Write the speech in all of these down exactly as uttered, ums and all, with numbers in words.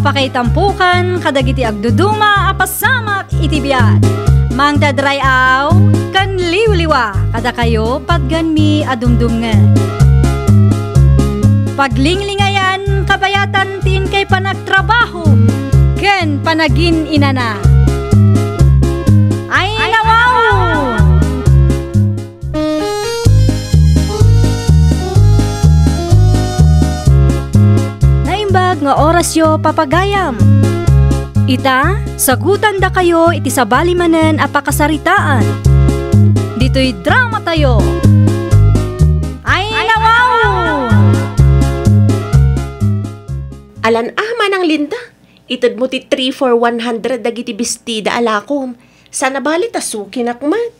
Pakaitampukan kadagiti agduduma a pasamak iti biag. Mangted ray-aw ken liwliwa kadakayo patganmi a dumdumngeg. Paglinglingayan kabayatan ti inkay panagtrabaho ken panagin-inana. Ay, nawaw! Naimbag nga orasyo, papagayam. Ita, sagutandakayo iti sabali manen a pakasaritaan. Ditoy dramatayo. Ay, nawaw! Alan, ah, Manang Linda, itedmo ti three for one hundred dagiti bestida a lakom. Saan a bali ta sukinak met.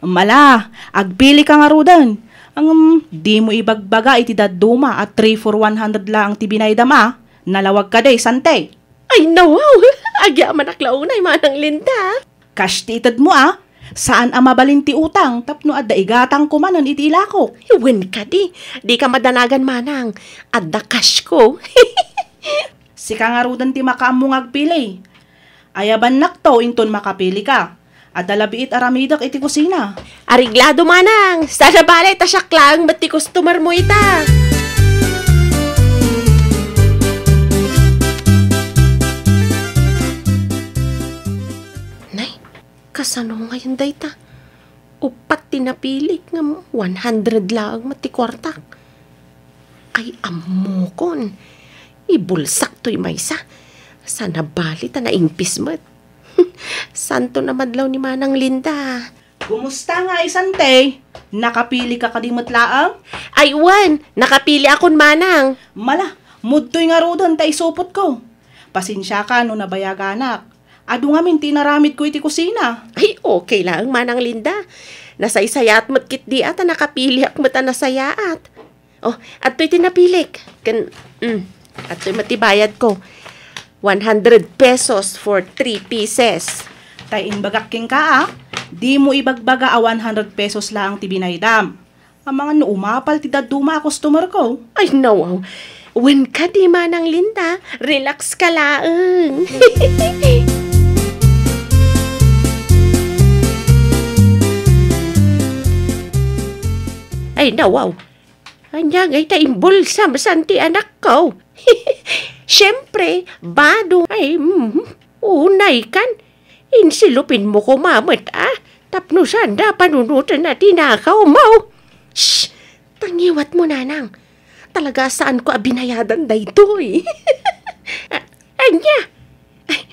Mala, agpili ka ngaruden. Ngem, dimo ibagbaga iti dadduma a three for one hundred laeng ti binaydam a. Nalawag kadi, Sante? Ay, nawaw! Agyamanak la unay, Manang Linda. Cash ti itedmo a. Saan a mabalin ti utang tapno adda igatangko manen iti ilakok. Wen kadi, dika madanagan, Manang. Adda cash ko. Sika ngaruden ti makaammo nga agpili. Ayabannakto inton makapili ka. Adda la biit aramidek iti kusina. Areglado, Manang. Saan a bali ta siak laeng met ti customer mo ita. Nay, kasano ngayon dayta? Uppat ti napilik ngem one hundred laeng met ti kuartak. Ay, ammokon. Ibulsak toy maysa. Saan a bali ta naingpis met. Santo na madlaw ni Manang Linda. Kumusta ngay, Sante? Nakapili ka kadi met laeng? Ay, wen, nakapili akon, Manang. Mala, mudtoy ngaruden ta isupotko. Pasensiaka no nabayaganak. Adu ngamin ti inaramidko iti kusina. Ay, okay laeng, Manang Linda. Nasaysayaat met ketdi a ta nakapiliak met a nasayaat. Oh, adtoy ti napilik. Ken, mm, adtoy met ti bayadko. One hundred pesos for three pieces. Ta imbagak kenka a, dimo ibagbaga a one hundred pesos laeng ti binaydam. Amangan no umapal ti dadduma a customer ko. Ay, nawaw. Wen kadi, Manang Linda, relax ka laeng. Ay, nawaw. Ania ngay ta imbulsam, Sante, anakko? Siempre, bado. Ay, mm, unay kan. Insilupinmo koma met, a, tapno saan da panunoten a tinakawmo. Shh! Tangiwatmo, Nanang. Talaga saanko a binayadan daytoy. A-, ania? Ay,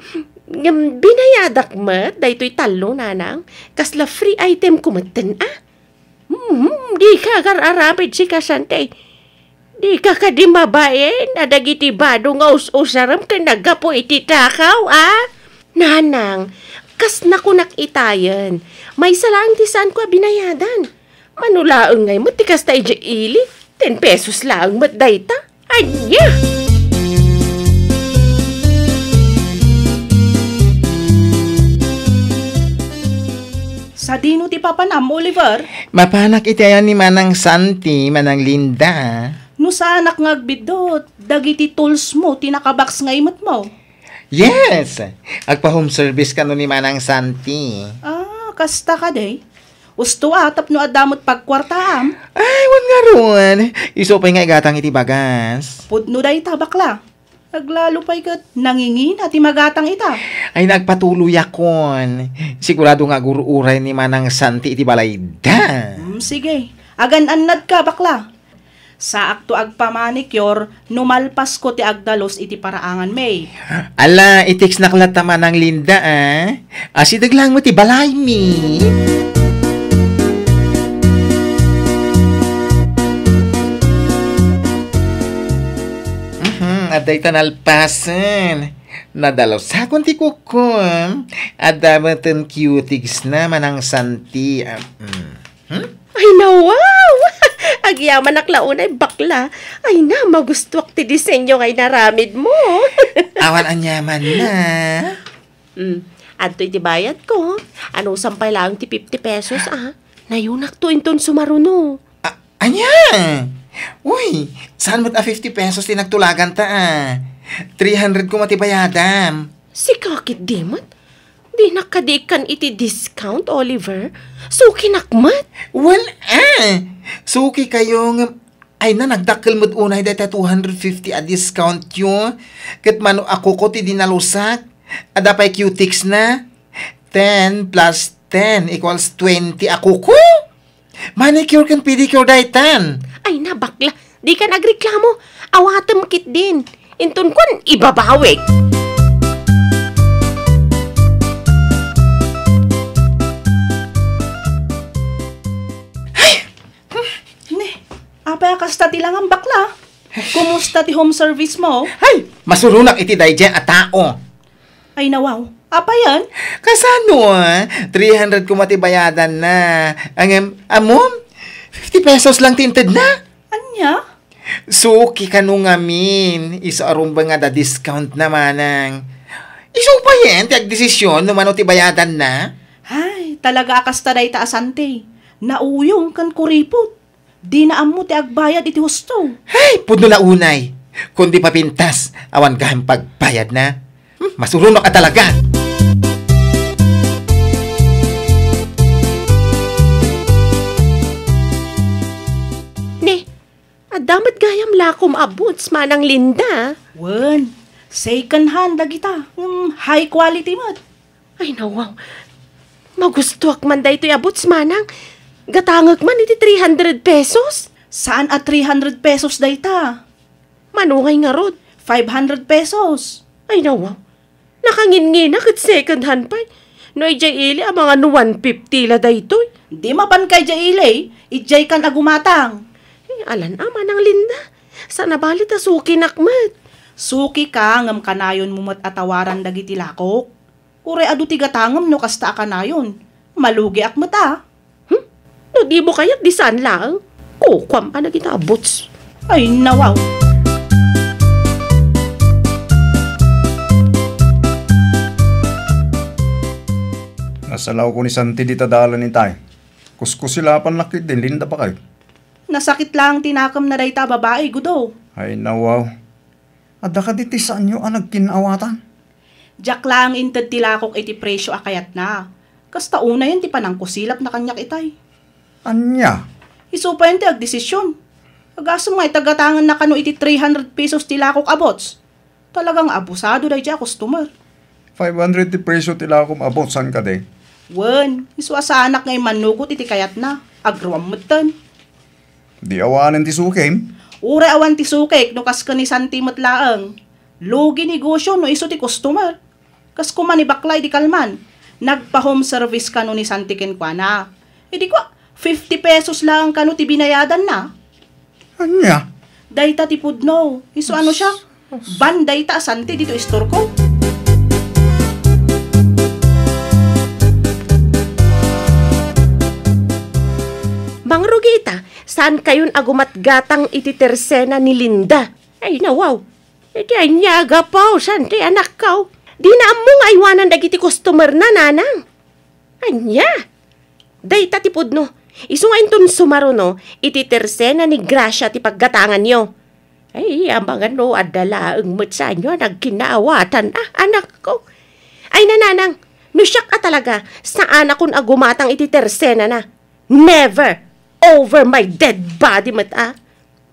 ngem binayadak met daytoy tallo, Nanang. Kasla free item ko metten, a? Hmm, dika agar-aramid sika, Sante. Dika kadi mabain a dagiti bado nga us-usarem ken naggapu iti takaw, a? Nanang, kas nakunak itayen, maysa laeng ti saanko a binayadan. Mano laeng ngay met ti kasta idiay ili, ten pesos laeng met dayta. Ania? Sadino ti papanam, Oliver? Mapanak iti ayan ni Manang Santi, Manang Linda. No saanak nga agbiddut, dagiti tools mo ti nakabox nga imetmo. Yes! Agpa-home service kano ni Manang Santi. Ah, kasta kadi? Usto a, tapno adda met pagkuartaam. Ay, wen ngarud. Isu pay nga igatang iti bagas. Pudno dayta, bakla. Aglalo pay ket nangingina ti magatang ita. Ay, nagpatuloyakon. Sigurado nga agur-uray ni Manang Santi iti balayda. Hmm, sige. Agan-annadka, bakla. Saakto agpamanicure no malpasko ti agdalus iti paraanganmi. Ala, i-textnak latta, Manang Linda, a. Asideg laeng met ti balaymi. Mhm, adda ita nalpasen. Nadalusakon ti kukom. Adda metten cuticsna, Manang Santi. Ah, mm. Hmm? Ay, nawaw! Agyamanak la unay, bakla. Ay na, magustuak ti disenyo nga inaramidmo. Awan aniamanna. Hmm. Adtoy ti bayadko. Anusam pay laeng ti fifty pesos, a? Nayonakto inton sumaruno. A-, ania? Uy, saan met a fifty pesos ti nagtulaganta, a? Three hundred koma ti bayadam. Sika ketdi met? Dinak kadi ikkan iti discount, Oliver. Sukinak met. Well, eh. Suki kayo nga, ay na, nagdakkel met unay dayta two hundred fifty a discount yo. Ket mano a kuko ti dinalusak. Adda pay cutex na. Ten plus ten equals twenty a kuko. Manicure ken pedicure daytan. Ay na, bakla. Dikan agreklamo. Awatem ketdin. Inton kuan, ibabawik. Ay! Ne, apay a kasta ti langam, bakla? Kumusta ti home service mo? Ay! Masuronak iti daydiay a tao. Ay, nawaw. Apayen? Kasano, ah? Three hundred koma ti bayadanna. Ngem, ammom, fifty pesos lang ti intedna. Ania? Suki kano ngamin, isu a rumbeng nga adda discount na manang. Isu payen ti agdesisyon no mano ti bayadanna? Ay, talaga a kasta dayta a Santi. Nauyong ken kuripot. Dina ammo ti agbayad iti husto. Ay, pudno la unay. Kundi papintas, awan gayam pagbayadna. Hmm, masuronok a talaga. Ne, adda met gayam lakom a boots, Manang Linda. Wen, second hand dagita. Hmm, high quality met. Ay, nawaw. Magustuak man daytoy a boots, manang. Gatangek man iti three hundred pesos. Saan a three hundred pesos dayta? Mano ngay ngarud? Five hundred pesos. Ay, nawaw. Nakanginnginak ket second hand pay. No idiay ili, amangan no one fifty la daytoy. Di mapan ka idiay ili, idiay kan a gumatang. Eh, alan a, Manang Linda. Saan a bali ta sukinak met. Suki ka, ngem kanayon mo met a tawaran dagiti lakok. Uray adu ti gatangem no kasta a kanayon. Malugiak met a. Hmm? No dimo kayat, di saan laeng. Kukuam a nagita a boots. Ay, nawaw. Nasalawko ni Santi dita dalan itay. Kuskusilapan la ketdin, Linda, bakay. Nasakit laeng ti nakemna dayta a babai, Gudo. Ay, nawaw. Adda kadi ti saanyo a nagkinnaawatan? Diak laeng inted ti lakok iti presio a kayatna. Kasta unayen ti panangkusilapna kaniak itay. Ania? Isu payen ti agdesisyon. Agasem nga itagatangenna kano iti three hundred pesos ti lakok a boots. Talaga nga abusado daydiay a customer. Five hundred ti presio ti lakom a boots, saan kadi? Wen, isu a saanak nga immannugot iti kayatna. Agruam metten. Di awanen ti sukim? Uray awan ti sukik no kas ken ni Santi met laeng. Lugi negosyo no isu ti customer. Kas koma ni bakla idi kalman, nagpa-home service kano ni Santi kenkuana. Idi kua, fifty pesos laeng kano ti binayadanna. Ania? Dayta ti pudno. Isu ano siya? Ban dayta a Santi dito istorko. Mangrugi ita, saan kayon a gumatgatang iti tersena ni Linda? Ay, nawaw. Iti ania a gapu, Santi, anakko? Dina ammo nga aywanan dagiti customer na, nanang. Ania? Dayta ti pudno. Isu nga inton sumaruno, iti tersena ni Gracia ti paggatanganyo. Ay, amangan no adda laeng met saanyo a nagkinnaawatan, ah, anakko. Ay, nananang, no siak a talaga, saanakon a gumatang iti tersena na. Never! Over my dead body met a.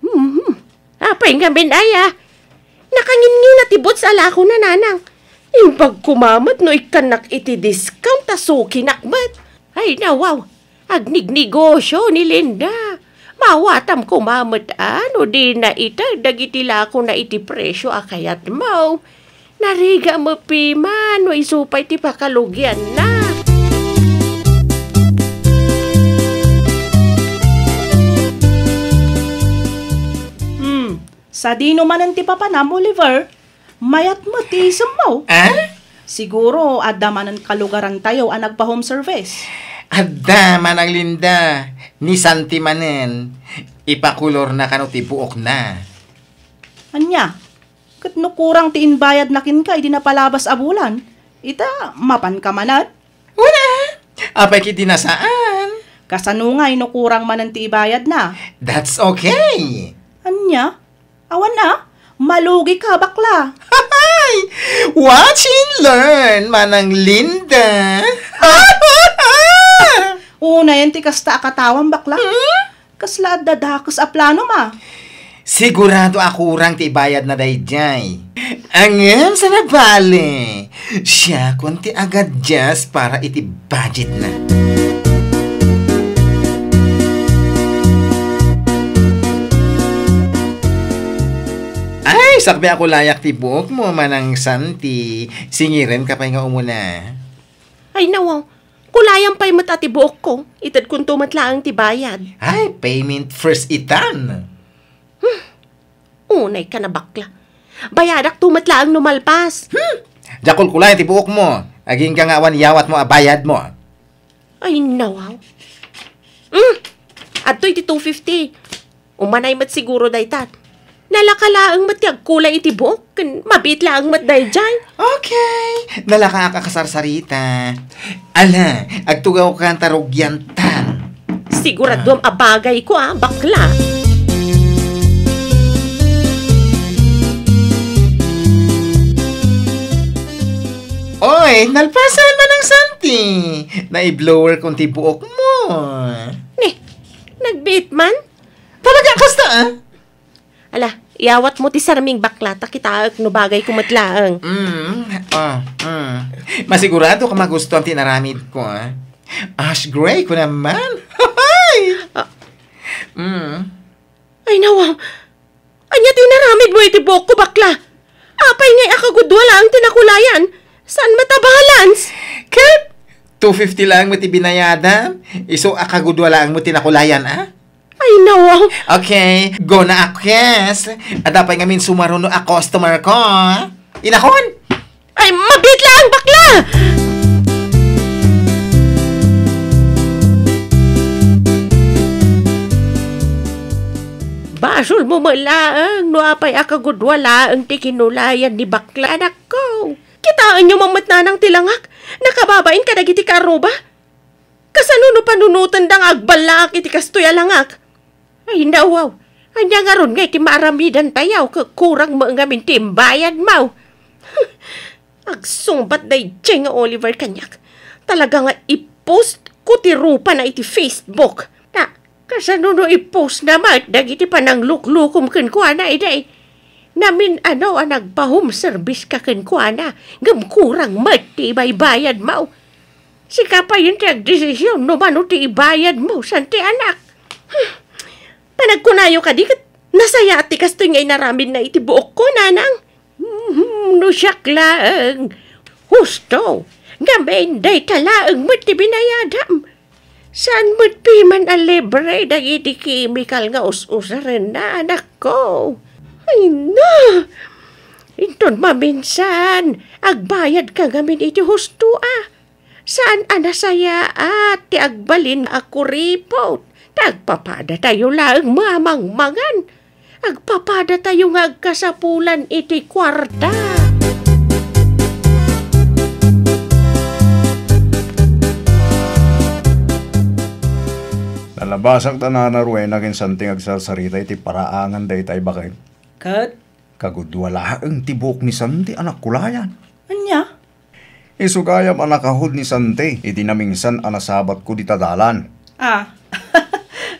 Hmm. Apay ngamin aya? Nakanginngi na ti boots a lakona, nanang. Imbag koma met no ikkannak iti discount a sukinak met. Ay, nawaw. Agnignegosyo ni Linda. Maawatam koma met a no dina ited dagiti lakona iti presio a kayatmo. Narigat met pay man no isu pay ti pakalugianna. Hmm, sadino manen ti papanam, Oliver? Mayat met ti isemmo. Ah? Siguro, adda manen kalugarantayo a nagpa-home service. Adda, Manang Linda. Ni Santi manen. Ipakulorna kano ti buokna. Ania? Ket no kurang ti imbayadna kenka idi napalabas a bulan, ita, mapanka manen? Wen a. Apay ketdi a saan? Kasano ngay no kurang manen ti ibayadna? That's okay. Ania? Awan a? Malugika, bakla. Watch and learn, Manang Linda. Unayen ti kasta a katawam, bakla. Hmm? Kasla adda dakes a planom a? Sigurado a kurang ti ibayadna daydiay. Ngem saan a bale, siakon ti agadjust para iti budgetna. Ay, sakbay a kulayak ti buokmo, Manang Santi. Singirenka pay nga umuna. Ay, nawaw. Kulayam pay met a ti buokko. Itedkonto met laeng ti bayad. Ay, payment first itan. Hmm. Unayka a bakla. Bayadakto met laeng no malpas. Hmm. Diak kulkulayan ti buokmo. Agingga nga awan iyawatmo a bayadmo. Ay, nawaw. Hmm. Adtoy ti two fifty. Umanay met siguro dayta. Nalaka laeng met ti agkulay iti buok, ken mabiit laeng met daydiay. Okay, nalakaak a kasarsarita. Ala, agtugawkan ta rugiantan. Siguraduam a bagayko a, bakla. Oy, nalpasan, Manang Santi. Naiblower kon ti buokmo. Ni, nagbiit man? Talaga, kasta, ah? Ala, iyawatmo ti sarming, bakla, ta kitaek no bagayko met laeng. Mm, ah, mm. Masigurado ka magustuhan ti inaramidko, ah? Ash gray ko naman. Hoy! Ah. Mm. Ay, nawaw. Ania ti inaramidmo iti buokko, bakla? Apay ngay a kagudua laeng ti nakulayan? Saan met a balance? Ket two fifty laeng met ti binayadan. Isu a kagudua laeng met ti nakulayan, ah? Ay, nawaw. Okay, go na, Akes. Adda pay ngamin sumaruno a customer ko. Inakon! Ay, mabiit laeng, bakla! Basolmo met laeng no apay a kagudua laeng ti kinulayan ni bakla, anakko. Kitaenyo man met nanang ti langak. Nakababain kadagiti kaarruba. Kasano no panunotenda nga agballaak iti kastoy a langak? Ay, nawaw. Ania ngarud ngay ti maaramidantayo ket kurang met ngamin ti imbayadmo? Agsungbat daydiay nga Oliver kaniak. Talaga nga i-post ko ti rupana iti Facebook. Ta, kasano no i-post na met dagiti panangluklukom kenkuana, idi? Namin-ano a nagpa-home service ka kenkuana, ngem kurang met ti ibaybayadmo. Sika payen ti agdesisyon no mano ti ibayadmo, Santi, anak. Hmm. Panagkunayo kadi ket nasayaat ti kastoy nga inaramidna iti buokko, nanang? Hmm, no siak laeng, husto. Ngamin, dayta laeng met ti binayadam. Saan met piman a libre dagiti kemikal nga us-usarenna, anakko? Ay, na! Inton maminsan, agbayadka ngamin iti husto a. Saan a nasayaat ti agbalin a kuripot? Ta agpapadatayo laeng mamangmangan. Agpapadatayo nga agkasapulan iti kuarta. Nalabasak da Nana Rowena ken Santi nga agsarsarita iti paraangan dayta a baket. Ket? Kagudua laeng ti buok ni Santi a nakulayan. Ania? Isu gayam a nakahod ni Santi iti naminsan a nasabatko dita dalan. Ah,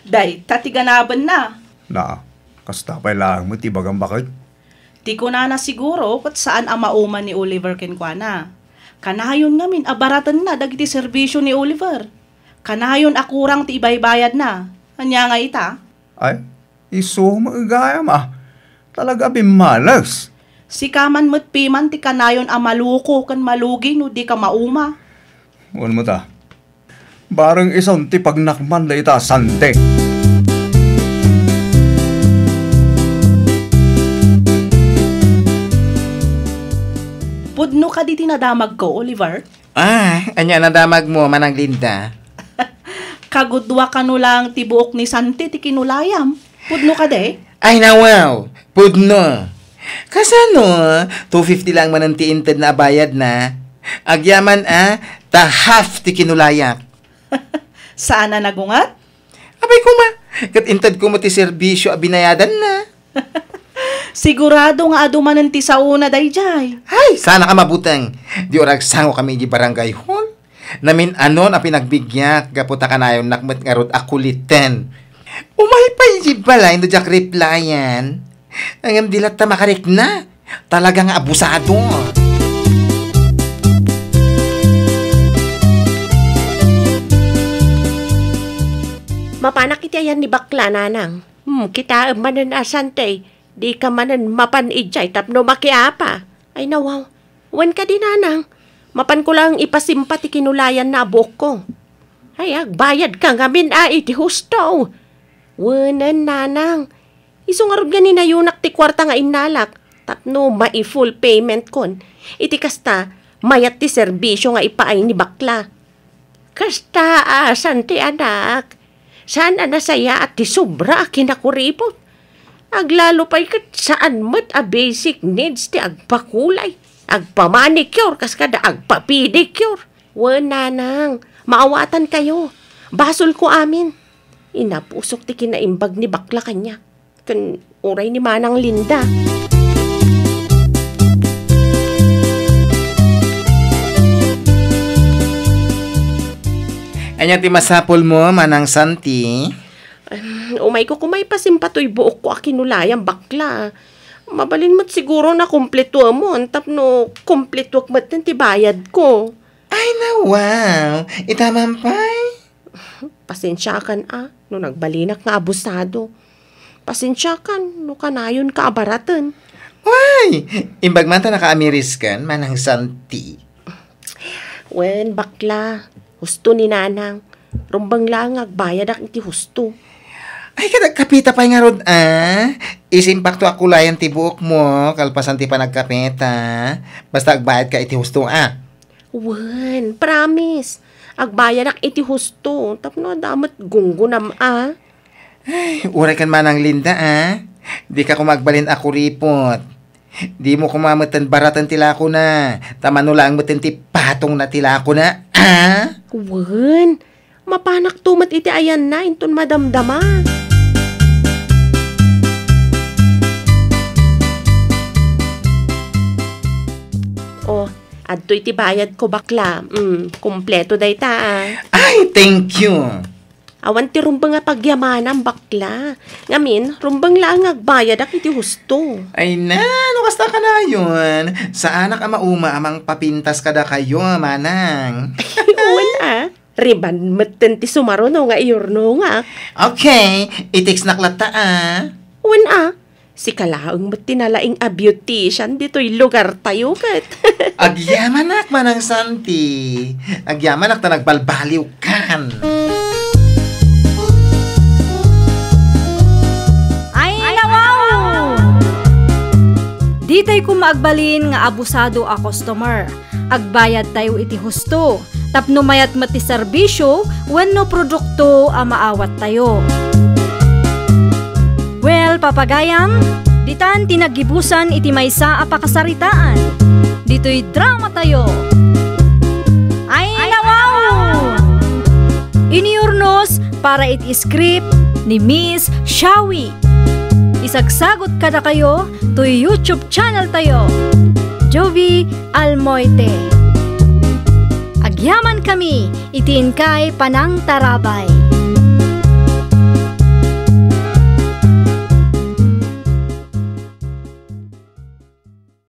dayta ti ganabenna. Na, kasta pay laeng met ti ibagam, baket? Ti kunana siguro ket saan a mauma ni Oliver kenkuana. Kanayon ngamin a baratenna dagiti serbisio ni Oliver. Kanayon a kurang ti ibaybayadna. Ania nga ita? Ay, isu met gayam a. Talaga a bimmales. Sika man met piman ti kanayon a maluko ken malugi no dika mauma. Wen met a. Bareng isun ti pagnakman dayta a Santi. Pudno kadi ti nadamagko, Oliver? Ah, ania nadamagmo, Manang Linda? Kagudua kano laeng ti buok ni Santi ti kinulayam. Pudno kadi? Ay, nawaw! Pudno! Kasano? Two fifty laeng manen ti intedna a bayadna. Agyaman a, ta half ti kinulayak. Saan a nagunget? Apay koma, ket intedko met ti serbisio a binayadanna. Sigurado nga adu manen ti saona daydiay. Ay, saan a mabuteng. Di uray agsangokami idiay barangay hall. Namin-anon a pinagbibiag gapu ta kanayonnak met ngarud a kuliten. Umay pay idiay balay no diak replyan. Ngem di latta makarikna. Talaga nga abusado. Mapanak iti ayan ni bakla, nanang. Hmm, kitaem manen a, Santi, dika manen mapan idiay tapno makiapa. Ay, nawaw. Wen kadi, nanang, mapanko laeng ipasimpa ti kinulayanna a buokko. Ay, agbayadka ngamin a iti husto. Wenen, nanang, isu ngarud nga ninayonak ti kuarta nga innalak tapno mai-full paymentkon. Iti kasta, mayat ti serbisio nga ipaay ni bakla. Kasta a, Santi, anak, saan a nasayaat ti sobra a kinakuripot. Aglalo pay ket saan met a basic needs ti agpakulay, agpamanicure, kas kada agpapedicure. Wen, nanang, maawatankayo. Basolko amin. Inapusok ti kinaimbag ni bakla kaniak ken uray ni Manang Linda. Ania ti masapulmo, Manang Santi? Em, umayko koma ipasimpa toy buokko a kinulayan, bakla. Mabalin met siguro a kumpletoemon tapno kumpletoek metten ti bayadko. Ay, nawaw! Ita man pay? Pasensiakan a, no nagbalinak nga abusado. Pasensiakan no kanayonka a baraten. Way! Imbag man ta nakaamirisken, Manang Santi. Wen, bakla, husto ni nanang. Rumbeng laeng nga agbayadak iti husto. Ay, ket agkapeta pay ngarud, a? Isimpakto a kulayan ti buokmo, kalpasan ti panagkapeta. Basta agbayadka iti husto, a? Wen, promise. Agbayadak iti husto, tapno adda met gunggonam, a? Ay, uray ken Manang Linda, a? Dika koma agbalin a kuripot. Dimo koma metten baraten ti lakona, ta mano laeng metten ti patongna ti lakona, a? Wen, mapanakto met iti ayanna inton madamdama. Oh, adtoy ti bayadko, bakla. Mm, kompleto dayta, a. Ay, thank you. Awan ti rumbeng a pagyamanam, bakla. Ngamin, rumbeng laeng nga agbayadak iti husto. Ay na, no kasta kanayon, saanak a mauma a mangpapintas kadakayo, manang. Wen a, riban metten ti sumaruno nga iyurnongak. Okay, i-textnak latta a. Wen a, sika laeng met ti nalaing a beautician ditoy lugartayo ket. Agyamanak, Manang Santi. Agyamanak ta nagbalbaliwkan. Ay, nawaw! Ditay koma agbalin nga abusado a customer. Agbayadtayo iti husto tapno mayat met ti serbisio wenno produkto a maawattayo. Well, papagayam, ditan ti naggibusan iti maysa a pakasaritaan. Ditoy dramatayo. Ay, nawaw! Iniyurnos para iti script ni Miss Shawi. Isagsagut kadakayo toy YouTube channel tayo, Jovie Almoite. Agyaman kami iti inkay panangtarabay.